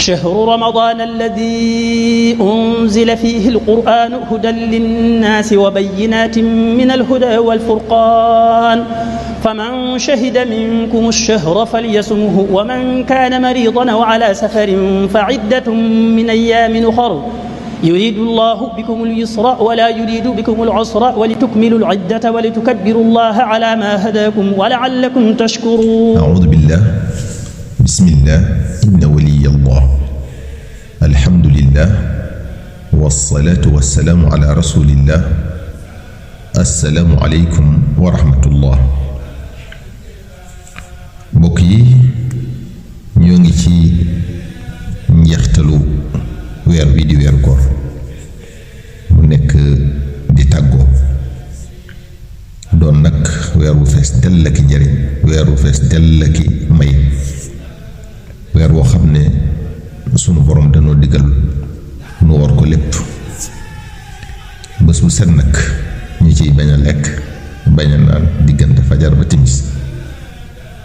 شهر رمضان الذي أنزل فيه القرآن هدى للناس وبينات من الهدى والفرقان فمن شهد منكم الشهر فليصمه ومن كان مريضا أو على سفر فعدة من أيام أخر يريد الله بكم اليسر ولا يريد بكم العسر ولتكملوا العدة ولتكبروا الله على ما هداكم ولعلكم تشكرون. أعوذ بالله. بسم الله. إن ولي الله. الحمد لله والصلاة والسلام على رسول الله. السلام عليكم ورحمة الله. mbokk yi ñoo ngi ci njeextalu weer wi di weeru koor mu nekk di tàggoo doon nag weer wu fees dell ki njariñ weer wu fees dell ki may weer woo xam ne sunu borom danoo digal nu war ko lépp bés bu set nag ñu ciy bañ a lekk bañ a naan diggante fajar ba timis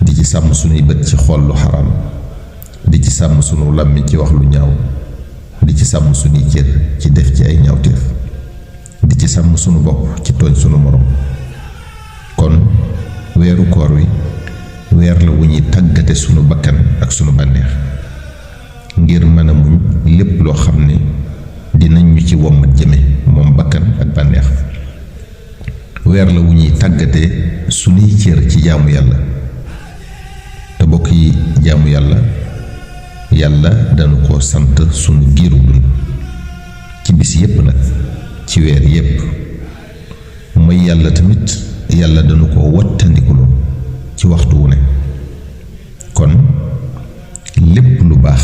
di ci sàmm sunuy bët ci xool lu xaraam di ci sàmm sunu làmmiñ ci wax lu ñaaw di ci sàmm sunuy cër ci def ci ay ñaawteef di ci sàmm sunu bopp ci tooñ sunu morom kon weeru koor wi weer la wu ñuy tàggate sunu bakkan ak sunu bànneex ngir mën a muñ lépp loo xam ne dinañ ñu ci wommat jëme moom bakkan ak bànneex weer la wu ñuy tàggate sunuy cër ci jaamu yàlla te bokk yi jaamu yàlla dañu ko sant sunu giiru dund ci bis yépp nag ci weer yépp mooy yàlla tamit yàlla dañu ko wattandikuloo ci waxtu wu ne kon lépp lu baax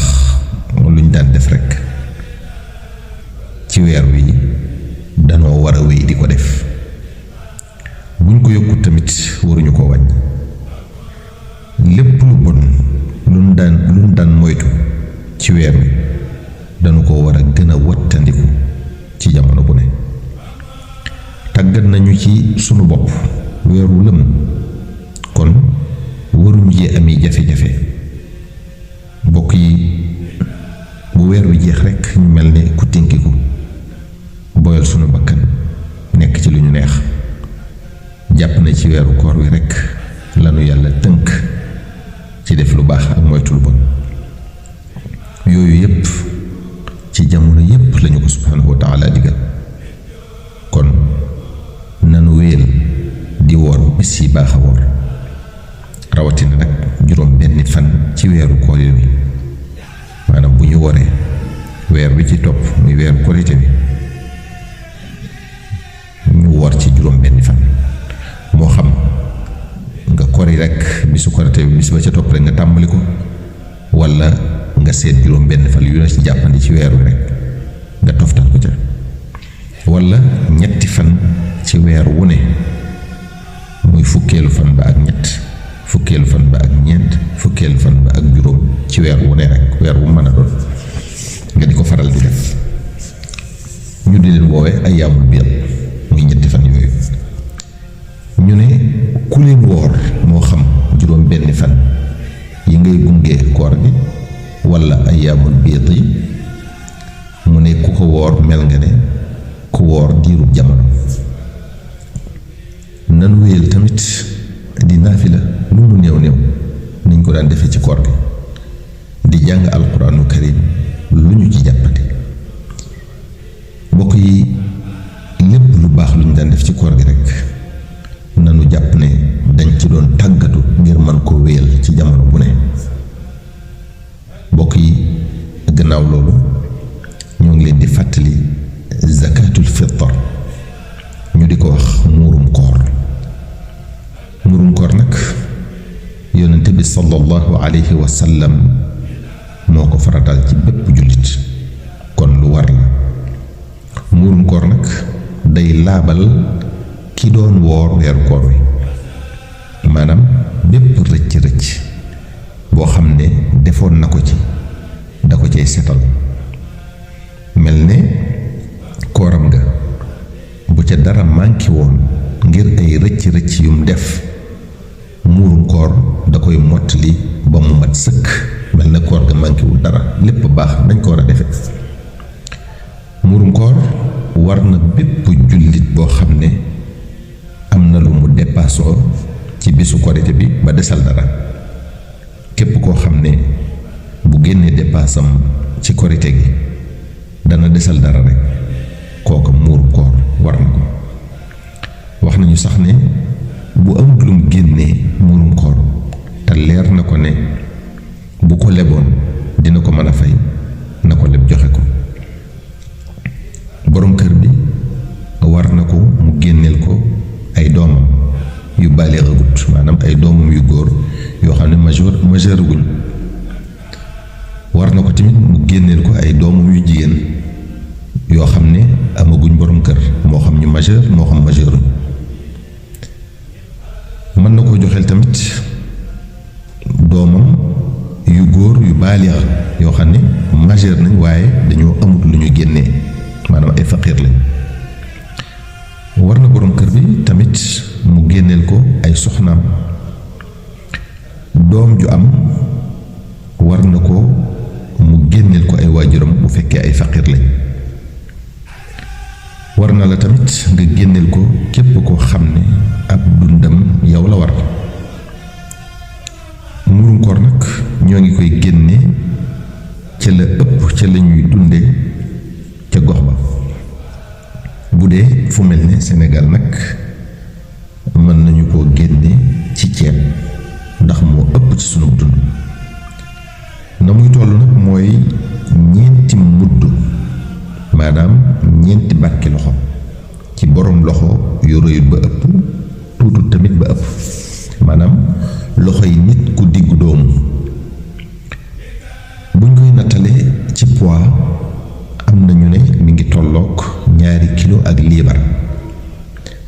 luñ daan def rekk ci weer wi danoo war a wéy di ko def buñ ko yokkut tamit waruñu ko wàññi lépp lu bon luñ daan moytu ci weer wi dañu ko war a gën a wattandiku ci jamono bu ne tàggat nañu ci sunu bopp weeru lëm kon waruñu ji ami jafe-jafe mbokk yi bu weer wi jeex rekk ñu mel ne ku tinkiku boyal sunu bakkan nekk ci lu ñu neex jàpp na ci weeru koor wi rekk lanu yàlla tënk ci def lu baax ak moytu lu bon yooyu yépp ci jamono yépp lañu ko subhaanahu wa taala digal kon nanu wéyal di woor bis yi baax a woor rawatina nag juróom benni fan ci weeru koor wi maanaam bu ñu woree weer bi ci topp muy weeru korite bi ñu woor ci juróom benni fan moo xam nga kori rekk bisu korite bi bis ba ca topp rekk nga tàmbali ko walla nga seet juróom benn fan yu la ci jàppandi ci weer wi rekk nga toftal ko ca walla ñetti fan ci weer wu ne muy fukkeelu fan ba ak ñett fukkeelu fan ba ak ñeent fukkeelu fan ba ak juróom ci weer wu ne rekk weer wu mën a doon nga di ko faral di def ñu di leen woowee ayyaamul biid muy ñetti fan yooyu ñu ne ku leen woor moo xam juróom benni fan yi ngay gunge koor gi walla ayyaamul biid yi mu ne ku ko woor mel nga ne ku woor diirub jamono nan wéyal tamit di naafila lu mu néew néew niñ ko daan defee ci koor gi di jàng alquraanu karim lu ñu ci jàppate mbokk yi lépp lu baax lu ñu daan def ci koor gi rekk nanu jàpp ne dañ ci doon tàggatu ngir man ko wéyal ci jamono bu ne mbokk yi gannaaw loolu ñoo ngi leen di fàttali zakatul fitr ñu di ko wax muurum koor nag yonente bi sallallahu alayhi wa sallam moo ko faratal ci bépp jullit kon lu war la muurum koor nag day laabal ki doon woor weeru koor wi maanaam bépp rëcc boo xam ne defoon na ko ci da ko cay setal mel ne kooram nga bu ca dara manqué woon ngir ay rëcc yum def muurum koor da koy mottali ba mu mat sëkk mel na koor ga manqué wul dara lépp baax nañ ko war a defe muurum koor war na bépp jullit boo xam ne am na lu mu dépassoo ci bisu korite bi ba desal dara képp koo xam ne bu génnee dépassam ci korite gi dana desal dara rek kooku muurum koor war na ko wax nañu sax ne bu amut lu mu génnee muurum koor te leer na ko ne bu ko leboon dina ko mën a fay na ko leb joxe ko boroom kër bi war na ko mu génneel ko ay doomam yu baaleexagut maanaam ay doomam yu góor yoo xam ne majeur guñ war na ko tamit mu génneel ko ay doomam yu jigéen yoo xam ne amaguñ boroom kër moo xam ñu majeur moo xam majeuruñ mën na ko joxeel tamit doomam yu góor yu baaleex yoo xam ne majeur nañ waaye dañoo amut lu ñu génnee maanaam ay faqiir lañ war na boroom kër bi tamit mu génneel ko ay soxnaam doom ju am war na ko mu génneel ko ay waajuram bu fekkee ay faqiir lañ war na la tamit nga génneel ko képp koo xam ne ab dundam yow la war muurum koor nag ñoo ngi koy génne ca la ëpp ca la ñuy dunde ca gox ba bu dee fu mel ne Sénégal nag mën nañu koo génne ci ceeb ndax moo ëpp ci sunu dund na muy toll nag mooy ñeenti mudd maanaam ñeenti barki loxo ci boroom loxo yu rëyut ba ëpp tuutut tamit ba ëpp maanaam loxo yi nit ku diggu doomu buñ koy nattalee ci poids am na ñu ne mi ngi tolloog 2 kilo ak liibar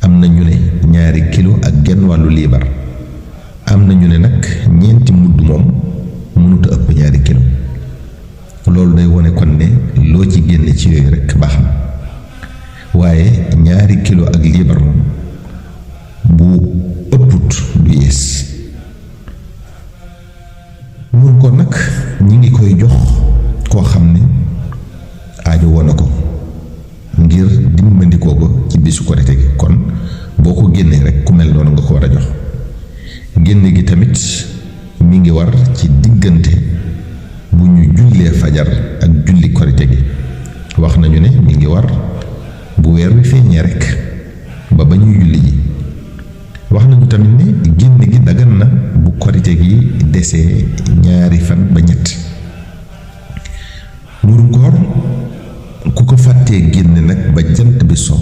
am na ñu ne 2 kilo ak genn wàllu liibar am na ñu ne nag ñeenti mudd moom mënuta ëpp 2 kilo loolu day wone kon ne loo ci génne ci yooyu rekk baax na waaye 2 kilo ak liibar moom bu ëpput du yées mun ko nag ñi ngi koy jox koo xam ne aajo woon na ko ngir dimbandikoo ko ci bisu korite gi kon boo ko génnee rek ku mel noonu nga ko war a jox génne gi tamit mi ngi war ci diggante bu ñu jullee fajar ak julli korite gi wax nañu ne mi ngi war bu weer wi feeñee rek ba ñuy julli ji wax nañu tamit ne génne gi dagan na bu korite gi desee 2 fan ba 3 muurum koor ku ko fàttee génne nag ba jant bi so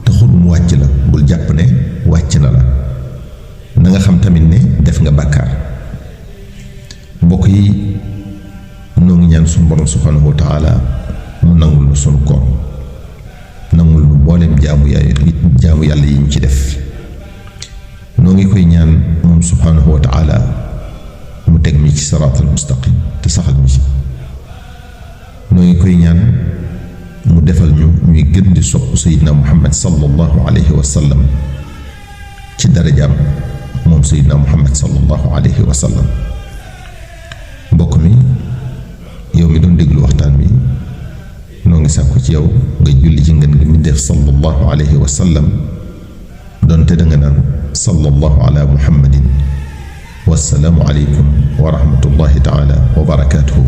taxul mu wàcc la bul jàpp ne wàcc na la na nga xam tamit ne def nga bàkkaar mbokk yi noo ngi ñaan sunu borom subhanahu wa taala mu nangul nu sunu koor nangul nu mboolem jaamu yàlla yi ñu ci def noo ngi koy ñaan moom subhanahu wa taala mu teg mi ci siraatal mustaqim te saxal mi ci noo ngi koy ñaan mu defal ñu ñuy gën di sopp sayidna muhammad sallallahu alayhi wa sallam ci darajaam moom sayidna muhammad sallallahu alayhi wa sallam mbokk mi yow mi doon déglu waxtaan wi noo ngi sàkku ci yow nga julli ci ngeen gi mi def sallallahu alayhi wa sallam doonte da nga naan sallallahu ala muhammadin wassalaamu aleykum wa rahmatullahi taala wa barakatuhu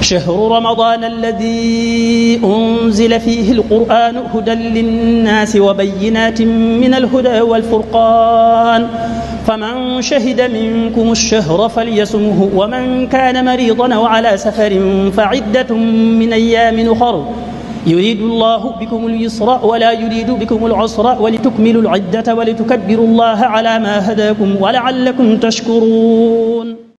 شهر رمضان الذي أنزل فيه القرآن هدى للناس وبينات من الهدى والفرقان فمن شهد منكم الشهر فليصمه ومن كان مريضا أو على سفر فعدة من أيام أخر يريد الله بكم اليسر ولا يريد بكم العسر ولتكملوا العدة ولتكبروا الله على ما هداكم ولعلكم تشكرون